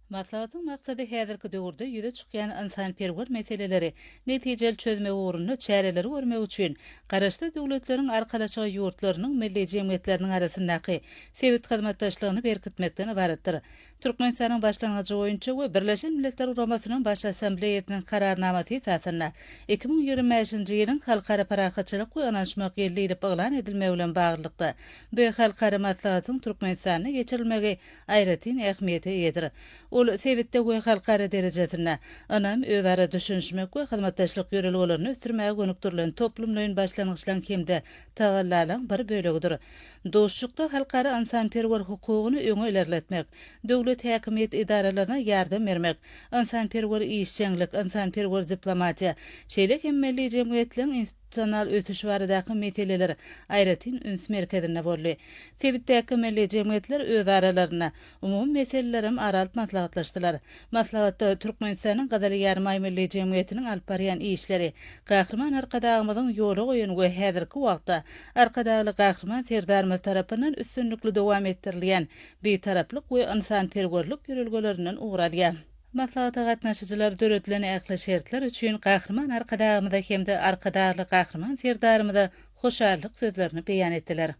Maslahatyň maksady häzirki döwürde ýüze çykýan ynsanperwer meseleleri netijeli çözmek ugrunda çäreleri görmek üçin Garaşsyz Döwletleriň Arkalaşygy ýurtlarynyň milli jemgyýetleriniň arasyndaky sebit hyzmatdaşlygyny berkitmekden ybaratdyr. Türkmenistanyň başlangyjy boýunça we Birleşen Milletler Guramasynyň Baş Assambleýasynyň Kararnamasy esasynda 2025-nji ýylyň Halkara parahatçylyk we ynanyşmak ýyly diýlip yglan edilmegi bilen baglylykda, bu halkara maslahatyň Türkmenistanda geçirilmegi aýratyn ähmiýete eýedir. Ol sebitde we halkara derejesinde ynam, özara düşünişmek we hyzmatdaşlyk ýörelgelerini ösdürmäge gönükdirilen toplumlaýyn başlangyçlaryň hem-de tagallalaryň bir bölegidir. Duşuşykda halkara ynsanperwer hukugyny öňe ilerletmek, döwlet häkimiýet edaralaryna ýardam bermek, ynsanperwer işjeňlik, ynsanperwer diplomatiýa, şeýle hem milli jemgyýetleriň institusional ösüşi baradaky meseleler aýratyn üns merkezinde boldy. Sebitdäki milli jemgyýetler öz aralarynda umumy meselelerem ara alyp maslahatlaşdylar. Maslahatda Türkmenistanyň Gyzyl Ýarymaý Milli jemgyýetiniň alyp barýan işleri, Gahryman Arkadagymyzyň ýola goýan we häzirki wagtda Arkadagly Gahryman Serdarymyz tarapyndan üstünlikli dowam etdirilýän Bitaraplyk we ynsanperwerlik ýörelgelerinden ugur alýar. Maslahata gatnaşyjylar döredilen ähli şertler üçin Gahryman Arkadagymyza hem-de Arkadagly Gahryman Serdarymyza hoşallyk sözlerini beýan etdiler.